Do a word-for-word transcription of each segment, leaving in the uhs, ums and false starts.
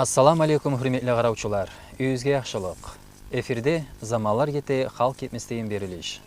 Ассаламу алейкум, гьюрметли къаравчулар. Уьюгюзге яхшылыкъ. Эфирде «Заманлар гете, халкъ гетмес» деген берилиш.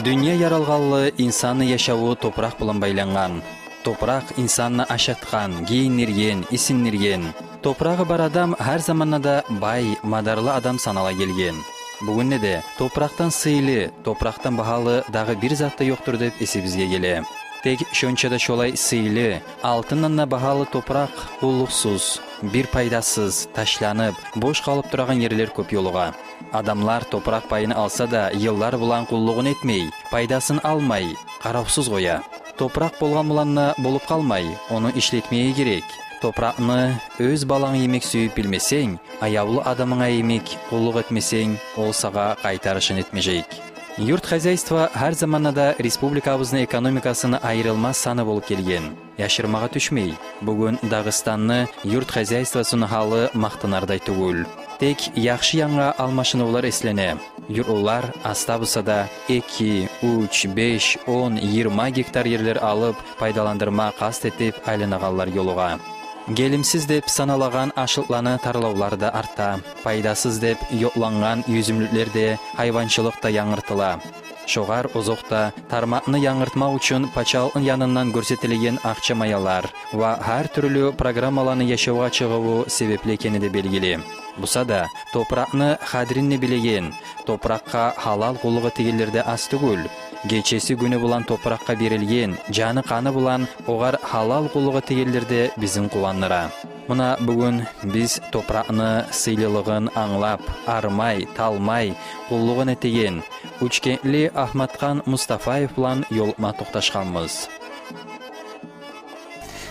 Дюнья яралгъанлы инсанны яшаву топуракъ булан байлангъан. Топуракъ инсанны ашатгъан, гийиндирген, исиндирген. Топурагъы бар адам гьар заманда да бай, мадарлы адам санала гелген. Бугюнде де топуракъдан сыйлы, топуракъдан багьалы дагъы бир зат да ёкъдур деп эсибизге геле. Тек шонча да шолай сыйлы, алтындан да багьалы топуракъ къуллукъсуз, бир пайдасыз, ташланып, бош къалып турагъан ерлер кёп ёлугъа. Адамлар топуракъ пайын алса да, йыллар булан къуллугъун этмей, пайдасын алмай, къаравсуз къоя. Топуракъ болгъан булан да болуп къалмай, ону ишлетмеге герек. Топуракъны оьз баланг йимик сююп билмесенг, аявлу адамынга йимик къуллукъ этмесенг, ол сагъа къайтарышын этмежек. Юрт хозяйство гьар заманда да республикабызны экономикасыны айрылмас саны болуп гелген. Яшырмагъа тюшмей, бугюн Дагъыстанны юрт хозяйствосуну гьалы макътанардай тюгюл. Тек яхшы янгъа алмашынывлар эслене. Юртлулар аста буса да эки, уьч, беш, он, йигирма гектар ерлер алып, пайдаландырма къаст этип айланагъанлар ёлугъа. Гелимсиз деп саналагъан ашлыкъланы тарлавлар да арта. Пайдасыз деп ёкълангъан юзюмлюклер де, гьайванчылыкъ да янгыртыла. Шогъар озокъда, тармакъны янгыртмакъ учун пачалыкъны янындан гёрсетилеген акъча маялар ва гьар тюрлю программаланы яшавгъа чыгъыву себепли экени де белгили. Буса да, топуракъны къадрин де билеген, топуракъгъа гьалал къуллукъ этегенлер де аз тюгюл. Гечеси-гюню булан топуракъгъа берилген, жаны-къаны булан огъар гьалал къуллукъ этегенлер де бизин къувандыра. Муна бугюн биз топуракъны сыйлылыгъын англап, армай, талмай къуллугъун этеген Учкентли Агьматхан Мустафаев булан ёлукъма токъташгъанбыз.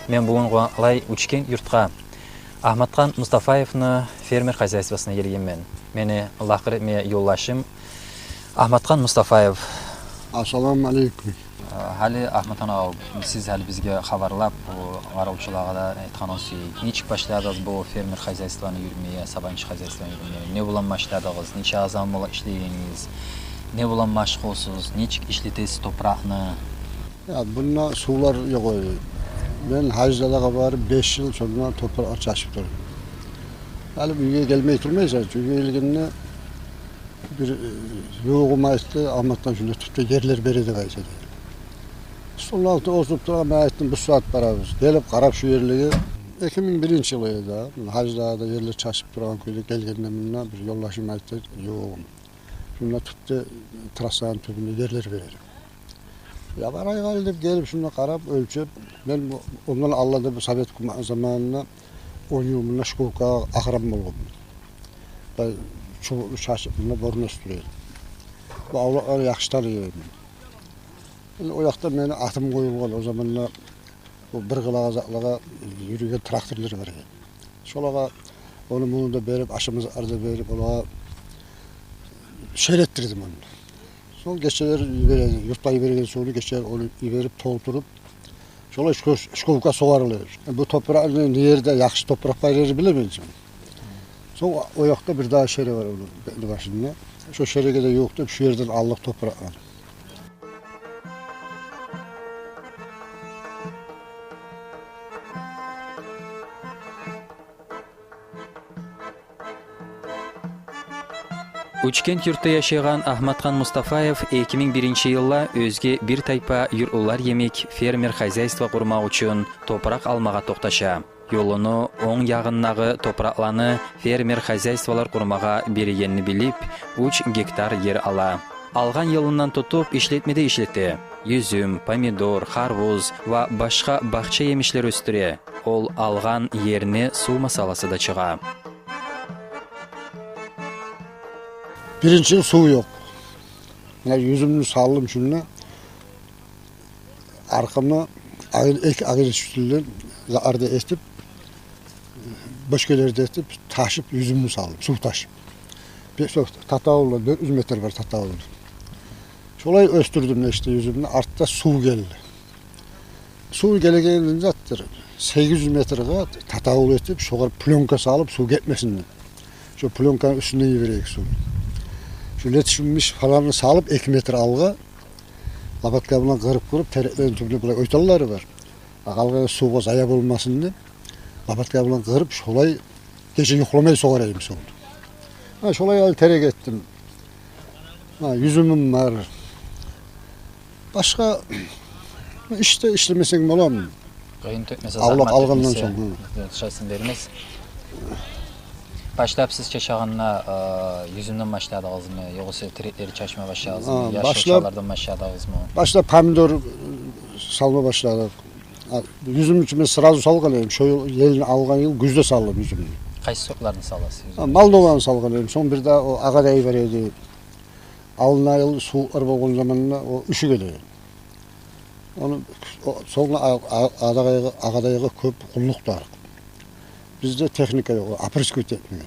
Мен бугюн къонакълай Учкент юртгъа Агьматхан Мустафаевни фермер хозяйствосуна гелгенмен. Мени лакъыр этме ёлдашым Агьматхан Мустафаев. Ассаламу алейкум. Гьали, Агьматхан агъав, сиз гьали бизге хабарлап, бу къаравчулагъа да айтгъан сюйюп, нечик башладыгъыз бу фермер хозяйствону юрютмеге, сабанчы хозяйствону юрютмеге? Не булан башладыгъыз? Нече адам булан ишлейсиз? Не булан машгъулсуз? Нечик ишлетесиз топуракъны? Я, мунда сувлар ёкъ эди. Мен Гьажидагъа барып, беш йыл сонг топуракъ чачып турдум. Гьали уьйге гелмей турмайсан, уьйге гелгенде бир, э, ювугъум айтды, Агьматхан шунда тюпде ерлер береди къайсы деди. Столну алтына олтуруп тургъан, мен айтдым, бу сагьат барабыз. Гелип къарап шу ерлеге, эки минг биринчи йыл эди. Гьажидагъа да ерлер чачып тургъан кюйде гелгенде мунда бир ёлдашым айтды, ювугъум. Шунда тюпде, трассаны тюбюнде ерлер береди. Я барайыкъ гьали деп гелип, шунда къарап, оьлчеп, мен бу, ондан алда да бу совет гьукумат заманында он йыл мунда Школкагъа агьрам болгъанман. Бу чубукъну чачып, мунда борун оьстюре эдим. Бу авлакъланы яхшы таный эдим. Энди о якъда мени атым къоюлгъан, о заманда бу бир къылагъа затлагъа юрюйген тракторлар бар эди. Шолагъа ону-муну да берип, ашамазлар да берип, олагъа шер этдирдим ону. Сонг гечелер йибере эди, юртлагъа йибереген сувну гечелер ону йиберип толтуруп, шолай шко-, школка сугъарыла эди. Бу топуракъны не ерде яхшы топуракъ бар ерин билемен чи. Сонг о якъда бир дагъы шере бар ону башында. Шо шереге де ювукъ деп, шу ерден алдыкъ топуракъны. Учкент юртда яшайгъан Агьматхан Мустафаев эки минг биринчи йылда оьзге бир тайпа юртлулар йимик фермер хозяйство къурмакъ учун топуракъ алмагъа токъташа. Ёлуну онг ягъындагъы топуракъланы фермер хозяйстволар къурмагъа берегенни билип, уьч гектар ер ала. Алгъан йылындан тутуп ишлетме де ишлете. Юзюм, помидор, харбуз ва башгъа бахча емишлер оьсдюре. Ол алгъан ерни сув масъаласы да чыгъа. Биринчи йыл сув ёкъ. Муна юзюмню салдым шунда. Аркъамда агъы-, эки агъы тюшдюлер. Затлар да этип, бочкалар да этип, ташып, юзюмню салдым, сув ташып. Бек шо татавулда, дёрт юз метр бар татавулда. Шолай оьсдюрдюм нечте юзюмню, артда сув гелди. Сув гелегенде затдыр, сегиз юз метрге татавул этип, шогъар плёнка салып, сув гетмесин деп. Шо плёнканы уьстюнден йиберейик сувну. Шо летишмиш фаланны салып, эки метр алгъа, лопатка булан къырып-къырып, тереклени тюбюне булай ойтанлары бар. А къалгъан сувгъа зая болмасын деп, лопатка булан къырып, шолай гече юхламай сугъара эдим сувну. Гьа, шолай алып терек этдим. Гьа, юзюмюм бар. Башгъа ишде ишлемесенг боламы? Къыйын тёкмесе, авлакъ загьмат алгъандан сонг, гьы. Шайсын бермес. Башлап сиз чачагъанда, э, юзюмден башладыгъызмы, ёгъесе тереклер чачма башладыгъызмы, яшыл чалардан башладыгъызмы? Башлап помидор, э, салма башладыкъ. А, юзюм учун мен сразу салгъан эдим. Шо йыл, елни алгъан йыл гюзде салдым юзюмню. Къайсы сортларын саласыз юзюмню? А, Молдованы салгъан эдим. Сонг бир де о Агъадай бар эди. Алдын йыл сувукълар болгъан заманда о уьшюп геле эди. Ону, о, сонг а-, а-, Агъадайгъа, Агъадайгъа кёп къуллукъ тарыкъ. Бизде техника ёкъ, опрыскивать этмеге.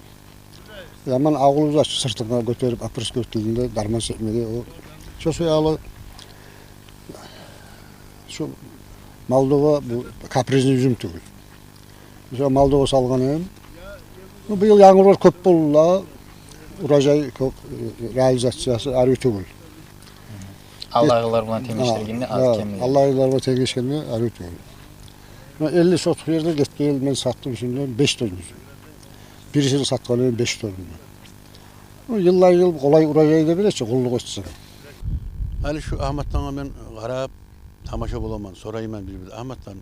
Яман авулубуз ач, сыртынга гётерип опрыскивать этгенде дарман сепмеге о. Шо саялы шо Молдова бу капризный юзюм тюгюл. Мисал, Молдова салгъан эдим. Ну, быйыл янгурлар кёп болду да, урожай кёп, э, реализациясы арив тюгюл. Алдагъы йыллар булан тенглешдиргенде аз, гьа, кем. Алдагъы йыллар булан тенглешгенде арив тюгюл. Ну, элли сотух ерде гетген йыл мен сатдым шундан беш тонна юзюм. Бирисин сатгъан эдим беш тонна. Ну, йылдан йыл къолай урожай да бере чи, къуллукъ этсенг. Гьали шу Агьматдангъа мен къарап, тамаша боламан, сорайман бир-бир Агьматдан.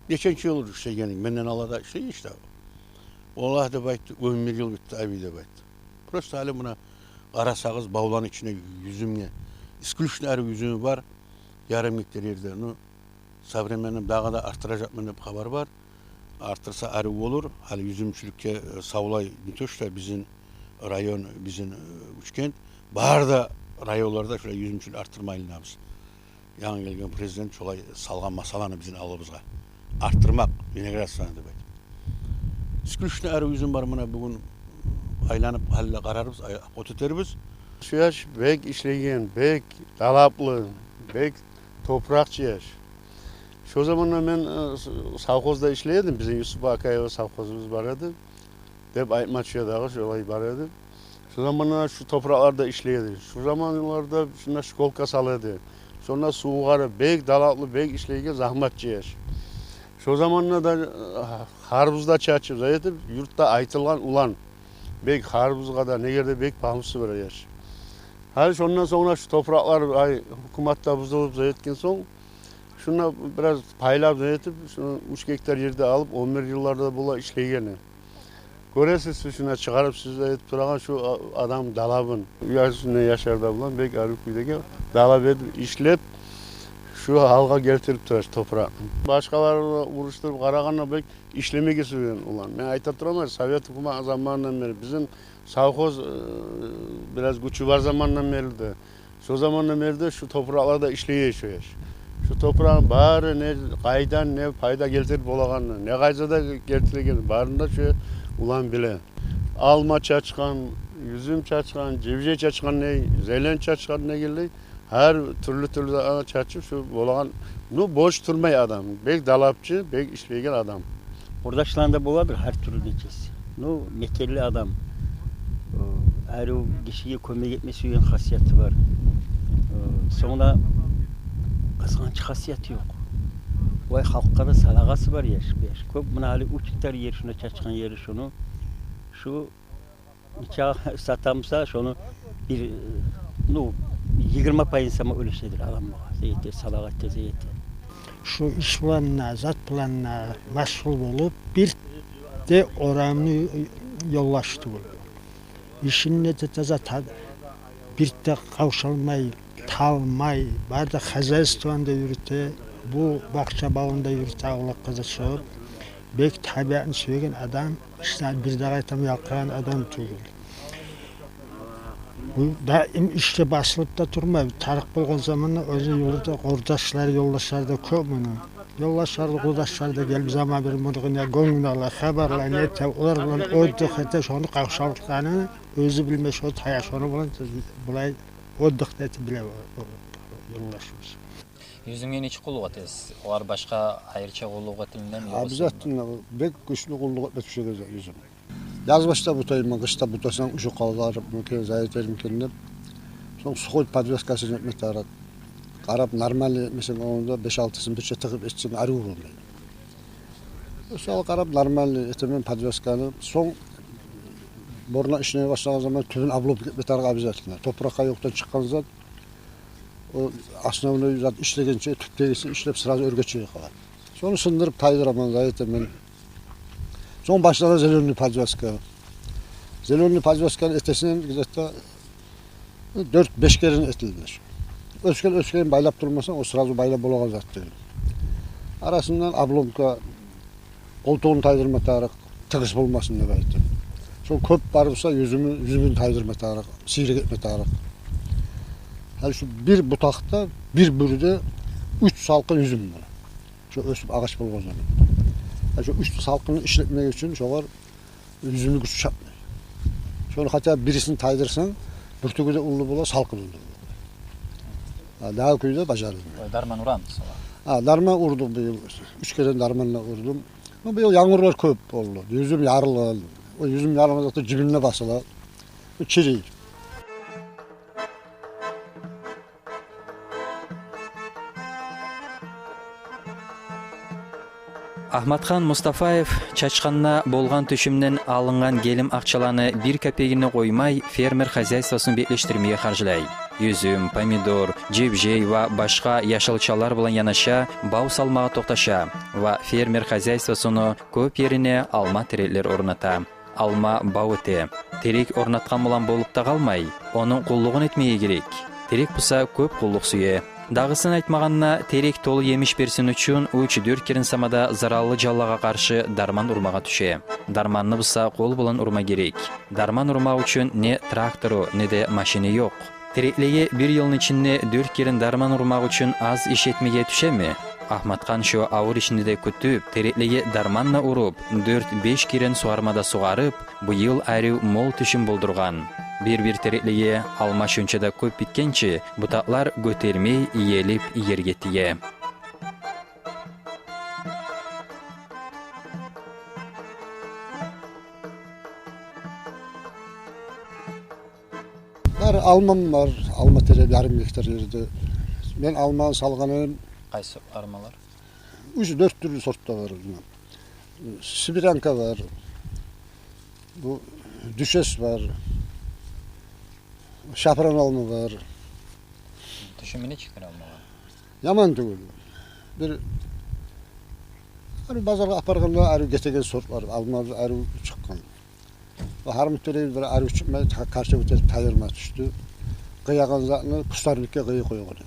Неченчи йыл ишлейгенинг, менден алда да ишлей эдинг де. Валлагь деп айтды, он бир йыл битди, абий деп айтды. Просто гьали муна къарасагъыз, бавланы ичине юзюмге, исключительно арив юзюмю бар, ярым гектар ерде. Ну, со временем дагъы да артдыражакъман деп хабар бар. Артдырса арив болур. Гьали юзюмчюлюкге, э, савлай не то что бизин район, бизин, э, Учкент, бары да районларда шулай юзюмчюлюк артдырма айланабыз. Янгы гелген президент шолай салгъан масъаланы бизин алдыбызгъа. Артдырмакъ виноградствону деп айтып. Исключительно арив юзюм бар, муна бугюн айланып, гьали де къарарбыз, ай-, къот этербиз. Шу яш бек ишлейген, бек талаплы, бек топуракъчы яш. Шо заманда мен, э, с-, совхозда ишлей эдим, бизин Юсуп Акаева совхозубуз бар эди. Деп айтма тюше дагъы, шолай бар эди. Шо заманда шу топуракъларда ишлей эди. Шо заманларда шунда школка сала эди. Шонда сувгъара, бек талаплы, бек ишлейген, загьматчы яш. Шо заманда да, э, харбуз да чачып, зат этип, юртда айтылгъан улан. Бек харбузгъа да, негер де бек пагьмусу бар яш. Гьали шондан сонг да шу топуракълар, ай, гьукуматда бузулуп, зат этген сонг, шунда бираз пайлап, зат этип, шуну уьч гектар ерде алып, он бир йылларда бола ишлейгени. Гёресиз, сиз шунда чыгъарып, сиз де этип турагъан шу а-, адам талабын. Уьягьлюсюнде яшлар да булан бек арив кюйде талап этип, ишлеп, шу гьалгъа гелтирип тура шу топуракъны. Башгъалар урушдуруп къарагъанда бек ишлемеге сюеген улан. Мен айта тураман, совет гьукумат заманындан берли, бизин совхоз, э, бираз гючю бар замандан берли де, шо замандан берли де шу топуракъларда ишлей эди шу яш. Шу топуракъны бары не, къайдан не пайда гелтирип болагъанын, не къайда да гелтиреген, барын да шу улан биле. Алма чачгъан, юзюм чачгъан, жибжей чачгъан, не зелень чачгъан, не гелди. Гьар тюрлю-тюрлю зат чачып, шу болагъан, ну, бош турмай адам. Бек талапчы, бек ишлейген адам. Къурдашларында боладыр гьар тюрлю нечеси. Ну, мекенли адам. Э, арив гишиге кёмек этме сюеген хасияты бар. Э, сонг да къызгъанч хасияты ёкъ. Вай, халкъгъа да садагъасы бар яш, яш. Кёп, муна гьали уьч гектар ер, шунда чачгъан ери шуну. Шу нече сатамса, шону бир, ну, йигирма пайын сама уьлешедир адамлагъа. Зат эте, садагъа эте, зат эте. Шу иш булан да, зат булан да машгъул болуп, бир де орамны ёлдашы тюгюл. Ишин де эте таза, та-, бир де къавшалмай, талмай, бары да хозяйствону да юрюте, бу бакъча-бавын да юрюте, авлакъгъа да чыгъып. Бек табиатны сюеген адам, ишде бир де къайтам ялкъагъан адам тюгюл. Бу даим ишге басылып да турмай, тарыкъ болгъан заманда оьзю юрюте, къурдашлары, ёлдашлары да кёп муну. Ёлдашлар, къурдашлар да гелип заман бир муну гёнгюн ала, хабарлай, нете, олар булан отдых эте, шону къавшалгъанын оьзю билмей, шо тая, шону булан булай отдых да этип биле о, о, ёлдашыбыз. Юзюмге нечик къуллукъ этесиз? Олар башгъа айрыча къуллукъ этилинеми ёкъ? Обязательно, бек гючлю къуллукъ этме тюше юзюм. Яз башда бутайман, къышда бутасанг, уже къалгъармы экен, зая этерми экен деп. Сонг сухой подвескасын этме тарыкъ. Къарап, нормальный этмесенг, онда беш-алтысын бирче тыгъып этсенг, арив болмай. Осал къарап, нормальный этемен подвесканы. Сонг борна ишлеме башлагъан заман тюбюн обломка этме тарыкъ обязательно. Топуракъгъа ёкъдан чыкъгъан зат, о основной зат ишлегенче, тюпдегиси ишлеп, сразу оьрге чыгъып къала. Шону сындырып тайдыраман, зая этемен. Сонг башлана зелёный подвеска. Зелёный подвесканы этесен, где-то дёрт-беш керен этиле шу. Оьсген, оьсген байлап турмасанг, о сразу байлап болагъан зат тюгюл. Арасындан обломка, къолтугъун тайдырма тарыкъ, тыгъыс болмасын деп айтып. Шо кёп бар буса, юзюмю, юзюмюн тайдырма тарыкъ, сийрек этме тарыкъ. Гьали шу бир бутакъда, бир бюрюде уьч салкъын юзюм бар. Шо оьсюп агъач болгъан заман. Гьали шо уьч салкъынны ишлетмек учун шогъар юзюмню гючю чатмай. Шону хотя бирисин тайдырсанг, бюртюгю де уллу бола, салкъын да уллу бола. Гьа, дагъы кюйде бажарылмай. Ой, дарман урамысыз олагъа? Гьа, дарман урдум быйыл. Уьч керен дарман да урдум. Ну, быйыл янгурлар кёп болду. Юзюм ярылгъан. О юзюм ярылгъан затда жибине басыла. О чирий. Агьматхан Мустафаев чачгъанда болгъан тюшюмден алынгъан гелим акъчаланы бир кепегин де къоймай фермер хозяйствосун беклешдирмеге харжлай. Юзюм, помидор, жибжей ва башгъа яшылчалар булан янаша бав салмагъа токъташа ва фермер хозяйствосуну кёп ерине алма тереклер орната. Алма бав эте. Терек орнатгъан булан болуп да къалмай, ону къуллугъун этмеге герек. Терек буса кёп къуллукъ сюе. Дагъысын айтмагъанда, терек толу емиш берсин учун уьч-дёрт керен сама да зараллы жанлагъа къаршы дарман урмагъа тюше. Дарманны буса къол булан урма герек. Дарман урмакъ учун не трактору, не де машини ёкъ. Тереклеге бир йылны ичинде дёрт керен дарман урмакъ учун аз иш этмеге тюшеми? Агьматхан шо авур ишни де кютюп, тереклеге дарман да уруп, дёрт-беш керен сугъарма да сугъарып, быйыл арив мол тюшюм болдургъан. Бир-бир тереклеге алма шонча да кёп битгенче, бутакълар гётермей, иелип ерге тие. Бар, алмам бар, алма терек ярым гектар ерде. Мен алманы салгъаным... Къайсы алмалар? Уьч-дёрт тюрлю сорт да бар. Сибирянка бар, бу дюшес бар, шапран алма бар. Тюшюмю нечик бир алмагъа? Яман тюгюл. Бир, гьали базаргъа апаргъанда арив гетеген сортлар, алма арив чыкъгъан. О гьармут терегибиз бир арив чыкъмай, ка-, корчевать этип тайдырма тюшдю. Къыягъан затны кустарникге къыйып къоюп къойгъан эдим.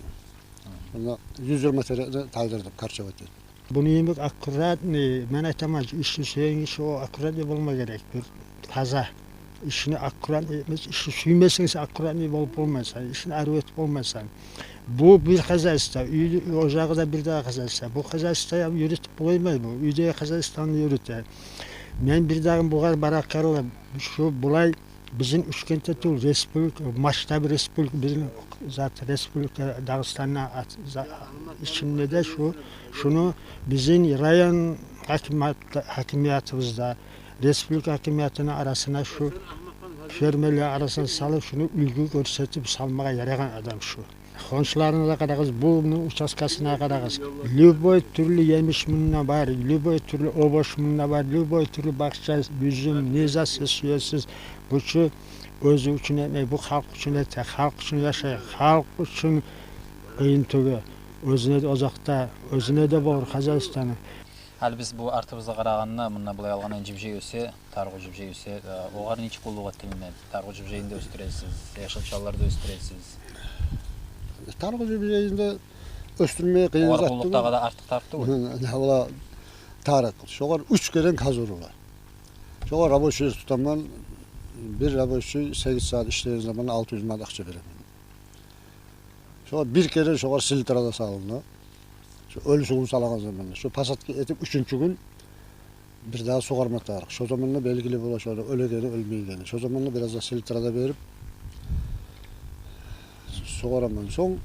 Онда юз йигирма терекни тайдырдым, корчевать этип. Буну йимик аккуратный, мен айтаман, ишни сюеген гиши о аккуратный болма герек. Бир таза. Ишни аккуратный этмес, ишни сюймесенг сен, аккуратный болуп болмайсан, ишни арив этип болмайсан. Бу бир хозяйство, уьй, ожагъы да бирдагъы хозяйство. Бу хозяйство юрютюп болмай бу, уьйдеги хозяйствону юрюте. Мен бирдагъы бугъар баракалла, шу булай бизин Уьчкентте тюгюл, республика, масштаб республика, бизин зат республика Дагъыстанны ат-, за-, ичинде де шу, шуну бизин район гьакимият-, гьакимиятыбызда, республика гьакимиятыны арасына, шу фермерлер арасына салып, шуну уьлгю гёрсетип салмагъа ярайгъан адам шу. Хоншуларына да къарагъыз, буну участкасына къарагъыз. Любой тюрлю емиш мунда бар, любой тюрлю овощ мунда бар, любой тюрлю бакъча, юзюм, не зат сюесиз. Бу чу оьзю учун этмей, бу халкъ учун эте, халкъ учун яшай, халкъ учун къыйын тёге. Оьзюне де озокъда, оьзюне де болур хозяйствону. Гьали биз бу артыбызгъа къарагъанда, мунда булай алгъанда жибжей оьсе, таргъу жибжей оьсе, э, огъар нечик къуллукъ этилине? Таргъу жибжейин де оьсдюресиз, яшылчалар да оьсдюресиз. Таргъу жибжейин де оьсдюрмеге къыйын зат тюгюл. Огъар къуллукъ дагъы да артыкъ тарыкъ тюгюл. Гьа, ола тарыкъ. Шогъар уьч керен газ урула. Шогъар рабочий тутаман, бир рабочий сегиз сагьат ишлеген заман алты юз манат акъча беремен. Шогъар бир керен шогъар селитра да салына. Шо оьлюсюн салагъан заманда, шо посадка этип уьчюнчю гюн бирдагъы сугъарма тарыкъ. Шо заманда белгили бола шону оьлегени, оьлмейгени. Шо заманда бираз да селитра да берип сугъараман. Сонг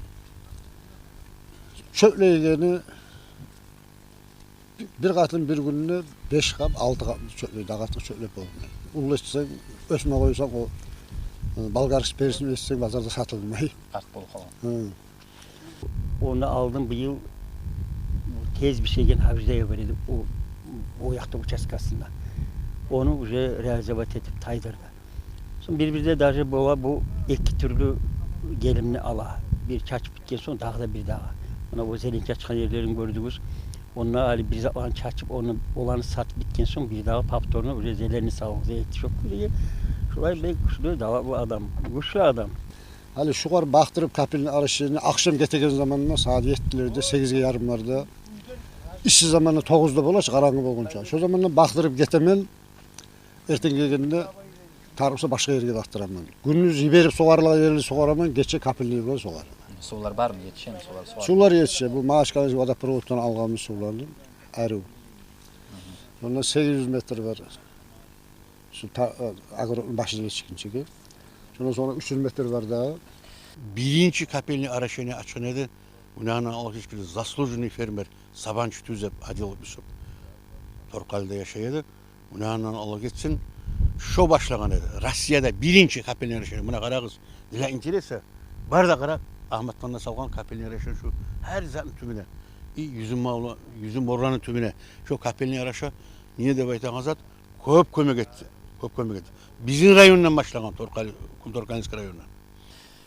чёплейгени бир къатын бир гюнде беш къап, алты къап чёплей, дагъы артыкъ чёплеп болмай. Уллу этсенг, оьсме къойсанг, о, э, болгарский перечни этсенг, базарда сатылмай. Къарт болуп къала. Гьы. Ондан алдын быйыл тез бишеген гьавиждая бар эди о, о якъда участкасында. Ону уже реализовать этип тайдырды. Сонг бир-бирде даже бола бу эки тюрлю гелимни ала. Бир чачып битген сонг дагъы да бирдагъы. Муна о зелень чачгъан ерлерин гёрдюгюз. Онда гьали бир затланы чачып, ону, оланы сатып битген сонг бирдагъы повторно уже зелени салып, зелень чокъ кюйде. Шулай бек гючлю, талантлы адам, гючлю адам. Гьали шугъар бакъдырып капельный орошениени, ахшам гетеген заманда сагьат еттилерде, сегизге ярымларда, исси заманда тогъузда бола чы, къарангы болгъунча. Шо заманда бакъдырып гетемен, эртен гелгенде тарыкъ буса башгъа ерге бакъдыраман. Гюндюз йиберип сугъарылагъан ерни сугъараман, гече капельный булан сугъараман. Сувлар бармы, етишеми сувлар, сувлар? Сувлар етише. Бу Магьачкъаланы водопроводдан алгъаныбыз сувланы, арив. Онда сегиз юз метр бар. Шу та-, э, огородну башына етишгинчеге. Шондан сонг уьч юз метр бар дагъы. Биринчи капельный орошение ачгъан эди. Муна аны алгъыс геле заслуженный фермер Сабанч Тюзев Адил Юсуп. Торкъалиде яшай эди. Муна андан Аллагь гечсин. Шо башлагъан эди. Россияда биринчи капельный орошение. Муна къарагъыз. Для интереса. Бар да къара, Агьматханда салгъан капельный орошение шу. Гьар затны тюбюне. И юзюм мавла-, юзюм орланы тюбюне. Шо капельный орошение, не деп айтагъан зат, кёп кёмек этди. Кёп кёмек этди. Бизин райондан башлагъан, Торкъали-, Кумторкалинский райондан.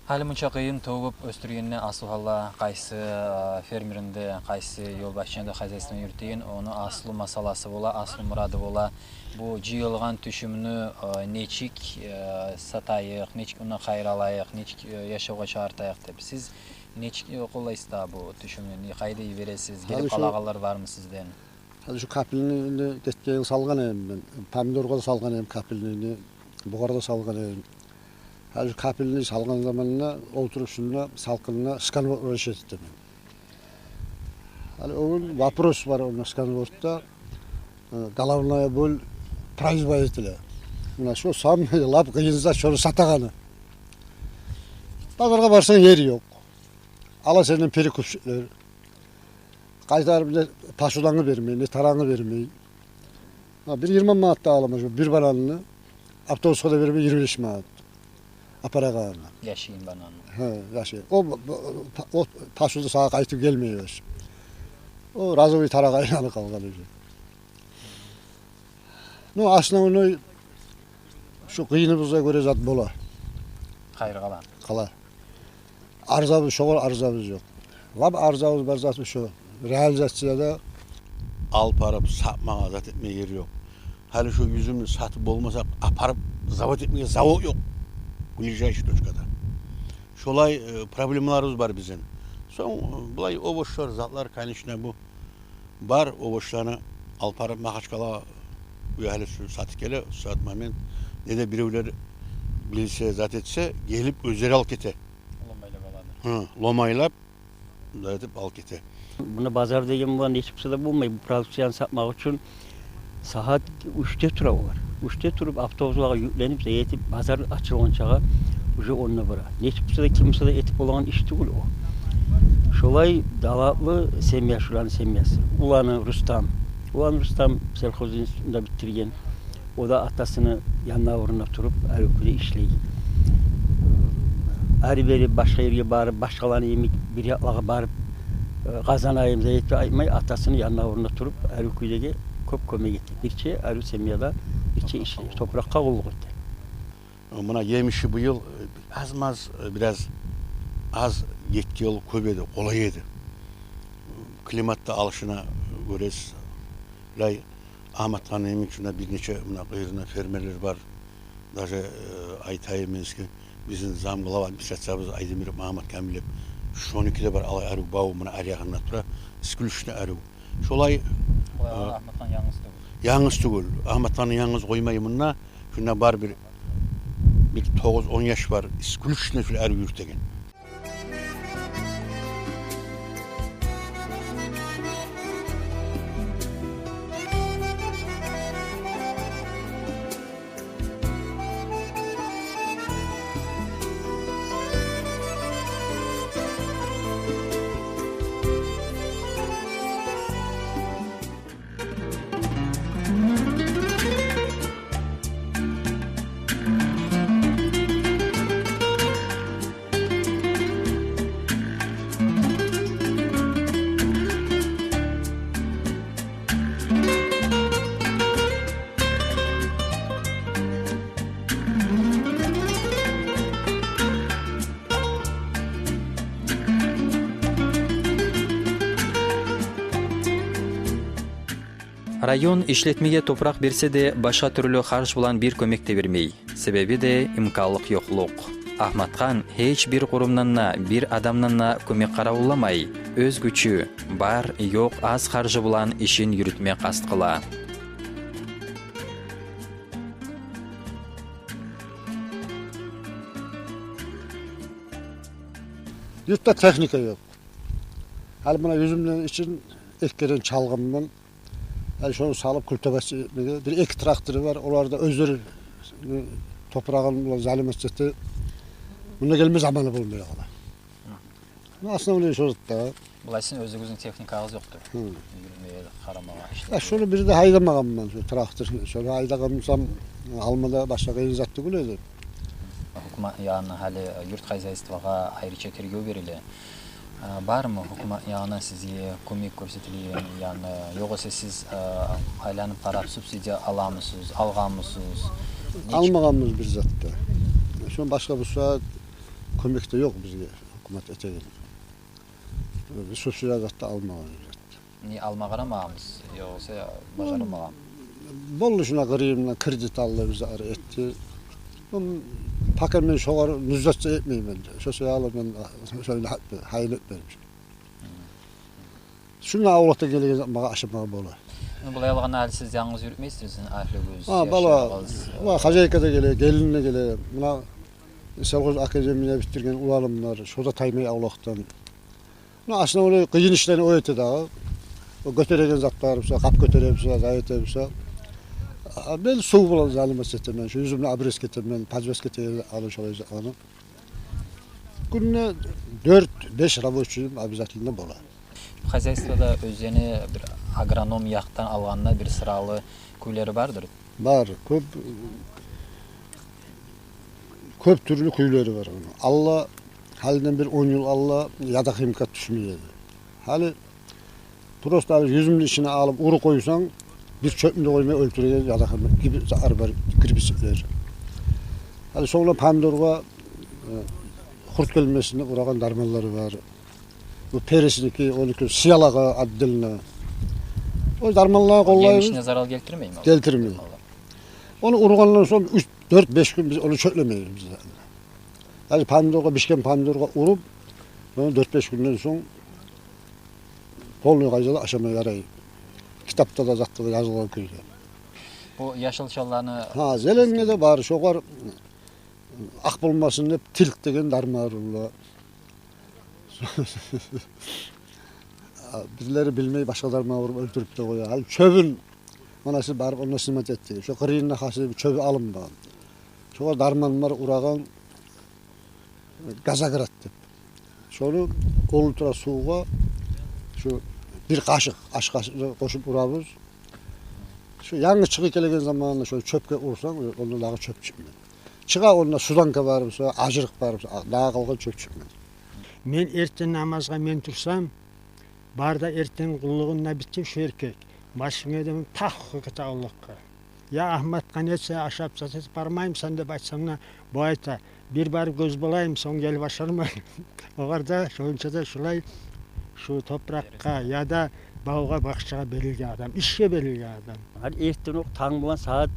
Гьали мунча къыйын тёгюп оьсдюргенде, аслу гьалда къайсы, э, фермеринде, къайсы ёлбашчында хозяйствону юрютеген, ону аслу масъаласы бола, аслу мурады бола. Бу жыйылгъан тюшюмню, э, нечик, э, сатайыкъ, нечик ондан хайыр алайыкъ, нечик, э, яшавгъа чыгъартайыкъ деп. Сиз нечик, э, къоллайсыз дагъы бу тюшюмню? Не, къайда йибересиз? Гьали гелип къалагъанлар бармы сизден? Гьали шу капельныйны гетген йыл салгъан эдим мен. Помидоргъа да салгъан эдим капельныйны, бугъар да салгъан эдим. Гьали шу капельный салгъан заманда олтуруп шунда салкъында сканворд решать этемен. Гьали о гюн вопрос бар онда сканвордда. Э, головная боль производителя. Муна шу самый лап къыйын зат шону сатагъаны. Базаргъа барсанг, ер ёкъ. Ала сенден перекупщиклер. Къайтарып не посуданы бермей, не тараны бермей. Гьа, бир йигирма манат да аламан шу бир бананны. Автобусгъа да бермей, йигирма беш манат. Апарагъанына. Яшайын бананны. Гьа, яшайын. О, о, о посуда сагъа къайтып гелмей баш. О разовый тарагъа айланып къалгъан уже. Ну, основной шу къыйыныбызгъа гёре зат бола. Хайыр къала. Къала. Арзабыз, шогъар арзабыз ёкъ. Лап арзабыз бар зат шу реализацияда. Алып барып сатмагъа зат этмеге ер ёкъ. Гьали шу юзюмню сатып болмасакъ, апарып завод этмеге завод ёкъ ближайший точкада. Шолай, э, проблемаларыбыз бар бизин. Сонг, э, булай овощлар, затлар, конечно, бу бар овощланы алып барып Магьачкъалагъа, уьягьлю шу сатып геле, шу сагьат момент. Не де биревлер билсе, зат этсе, гелип оьзлери алып гете. Ломайлап алады. Гьы, ломайлап, зат этип алып гете. Муна базар деген булан нечик буса да болмай, бу продукцияны сатмакъ учун сагьат уьчде тура олар. Уьчде туруп, автобуслагъа юкленип, зат этип, базар ачылгъанчагъа уже онда бара. Нечик буса да, ким буса да этип болагъан иш тюгюл о. Шолай талантлы семья шуланы семьясы. Уланы Рустам. Уланы Рустам сельхоз институтун да битирген. О да атасыны янавурунда туруп, гьар кюйде ишлей. Ари-бери башгъа ерге барып, башгъаланы йимик бир якълагъа барып, э, къазанайым, зат этип айтмай, атасыны янавурунда туруп, гьар кюйдеги кёп кёмек этди. Бирче гьар семьяда бирче ишлей, топуракъгъа къуллукъ этди. Муна емиши быйыл, э, аз-маз, э, бираз аз, гетген йыл кёп эди, къолай эди. Климат да алышына, гёресиз. Булай Агьматханны йимик шунда бир нече муна къыйырында фермерлер бар. Даже, э, айтайым мен сизге, бизин замглава администрациябыз Айдемиров Магьаммат Камил деп, шонуки де бар алай арив баву, муна ари ягъында тура, исключительно арив. Шолай, булай, э, Агьматхан янгыз тюгюл. Янгыз тюгюл. Агьматханны янгыз къоймай мунда, шунда бар бир, бир тогъуз-он яш бар, исключительно шулай арив юрютеген. Район ишлетмеге топуракъ берсе де, башгъа тюрлю харж булан бир кёмек де бермей. Себеби де имканлыкъ ёкълукъ. Агьматхан гьеч бир къурумдан да, бир адамдан да кёмек къаравулламай, оьз гючю, бар-ёкъ аз харжы булан ишин юрютме къаст къыла. Юртда техника ёкъ. Гьали муна юзюмню ичин эки керен чалгъанман. Гьали шону салып культивация этмеге. Бир-эки трактору бар, олар да оьзлери, э, топурагъын булан заниматься эте. Мунда гелме заманы болмай къала. Ну, основной шо зат да. Булай сизин оьзюгюзню техникагъыз ёкъдур. Гьы. Юрюмеге, къарамагъа, ишлемеге. Я, шону бир де гьайдамагъанман, шо трактор. Шону гьайдагъан болсам, алма да башгъа къыйын зат тюгюл эди. Гьукумат янындан гьали юрт хозяйствогъа айрыча тергев бериле. А, бармы гьукумат янындан сизге кёмек гёрсетилген, яни, ёгъесе сиз, а, айланып къарап субсидия аламысыз, алгъанмысыз? Нечик? Алмагъанбыз бир зат да. Шондан башгъа бу сагьат кёмек де ёкъ бизге гьукумат этеген. Биз субсидия зат да алмагъанбыз бир зат да. Не, алма къарамагъанмысыз, ёгъесе бажарылмагъан? Болду, шуна къырыйындан кредит алды, бизге ары этди. Пока мен шогъар нюждат да этмеймен. Шо саялы мен шону гьайын этмеймен. Шунда авлакъдан гелеген магъа ашамагъа бола. Ну, булай алгъанда, гьали сиз янгыз юрютмейсиз, сизин агьлюгюз, яшларыгъыз, ва хозяйка да геле, гелин де геле. Муна сельхоз академия битдирген уланым бар, шо да таймай авлакъдан. Ну, основной къыйын ишлени о эте дагъы. О гётереген затлар буса, къап гётере буса, зат эте буса. А мен сув булан заниматься этемен, шо юзюмню обрезка этемен, подвеска этемен, аны шолай затланы. Гюнде дёрт-беш рабочийим обязательно бола. Хозяйствода оьзлени бир агроном якъдан алгъанда бир сырлы кюйлери бардыр. Бар, кёп, кёп тюрлю кюйлери бар. Алда, гьалиден бир он йыл алда ядохимикат тюшмей эди. Гьали просто гьали юзюмню ичине алып уруп къойсанг, бир чёпню де къоймай оьлтюреген ядохимикат гиби зат бар, гербицидлер. Гьали сонг да помидоргъа, э, хурт гелмесин деп урагъан дарманлары бар. Бу перецники, онуки сиялагъа отдельно. О дарманланы къоллайбыз. Емишине зарал гелтирмейми? Гелтирмей. Ону ургъандан сонг уьч, дёрт, беш гюн биз ону чёплемейбиз биз. Гьали помидоргъа, бишген помидоргъа уруп, ону дёрт-беш гюнден сонг полный къайдада ашама ярай. Китапда да, затда да язылгъан кюйде. Бу яшылчаланы... Гьа, зеленге де бар, шогъар акъ болмасын деп тилк деген дарман ура. Бирлери билмей башгъа дарман уруп оьлтюрюп де къоя. Гьали чёбюн, муна сиз барып онда снимать этдигиз. Шо къырыйында хасили бир чёбю алынмагъан. Шогъар дарман бар урагъан, газоград деп. Шону он литра сувгъа шо бир къашыкъ, аш къашыкъ къошуп урабыз. Шо янгы чыгъып гелеген заманында шо чёпге урсанг, онда дагъы чёп чыкъмай. Чыгъа онда сузанка бар буса, ажырыкъ бар буса, дагъы къалгъан чёп чыкъмай. Мен эртен намазгъа мен турсам, бары да эртен къуллугъун да битип, шо эркек машинге де мюнюп, тах кете авлакъгъа. Я Агьматхан, нече ашап зат этип бармаймысан деп айтсам да, бу айта, бир барып гёз болайым, сонг гелип ашарман. Огъар да шонча да шулай шу топуракъгъа яда бавгъа, бакъчагъа берилген адам, ишге берилген адам. Гьали эртен окъ, танг булан сагьат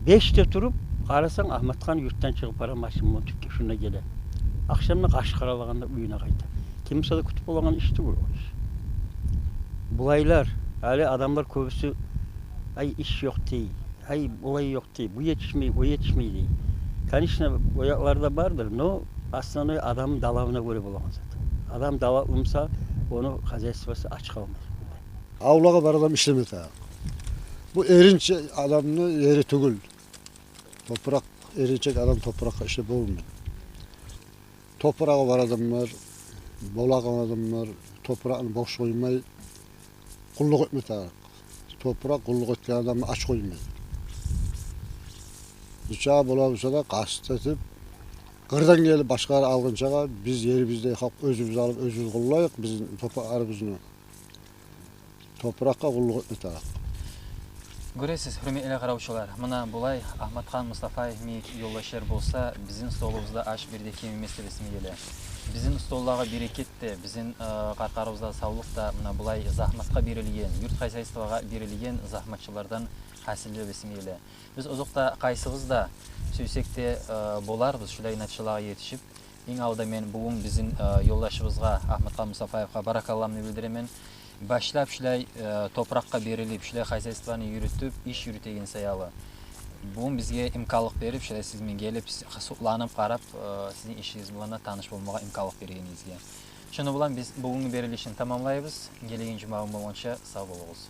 бешде туруп, къарасанг, Агьматхан юртдан чыгъып бара машин булан тюкге, шунда геле. Ахшамда къаш къаралагъанда уьюне къайта. Ким буса да кютюп болагъан иш тюгюл о иш. Булайлар, гьали адамлар кёбюсю, ай, иш ёкъ дей, ай, булай ёкъ дей, бу етишмей, о етишмей дей. Конечно, о якълар да бардыр, но основной адамны талабына гёре болагъан зат. Адам талаплы буса, ону хозяйствосу ач къалмай. Авлагъа бар адам ишлеме тарыкъ. Бу эринчек адамны ери тюгюл. Топуракъ, эринчек адам топуракъгъа ишлеп болмай. Топурагъы бар адамлар, болагъан адамлар топуракъны бош къоймай, къуллукъ этме тарыкъ. Топуракъ къуллукъ этген адамны ач къоймай. Нечакъы бола буса да, къаст этип, къырдан гелип башгъалар алгъынчагъа, биз ерибизде халкъ оьзюбюз алып, оьзюбюз къоллайыкъ бизин топуракъларыбызны. Топуракъгъа къуллукъ этме тарыкъ. Гёресиз, гьюрметли къаравчулар, муна булай Агьматхан Мустафаев йимик ёлдашлар болса, бизин столубузда аш бир де кем этмес деп эсиме геле. Бизин столлагъа берекет де, бизин, э, къаркъарабызда савлукъ да муна булай загьматгъа берилген, юрт хозяйствогъа берилген загьматчылардан гьасил деп эсиме геле. Биз озокъда къайсыбыз да сюйсек де, э, боларбыз шулай натижалагъа етишип. Инг алда мен бугюн бизин, э, ёлдашыбызгъа, Агьматхан Мустафаевгъа баракалламны билдиремен. Башлап шулай, э, топуракъгъа берилип, шулай хозяйствону юрютюп, иш юрютеген саялы. Бугюн бизге имканлыкъ берип, шулай сиз мен гелип, с-, сукъланып къарап, э, сизин ишигиз булан да таныш болмагъа имканлыкъ бергенигизге. Шуну булан биз бугюнгю берилишни тамамлайбыз. Гелеген жумагюн болгъунча сав болугъуз.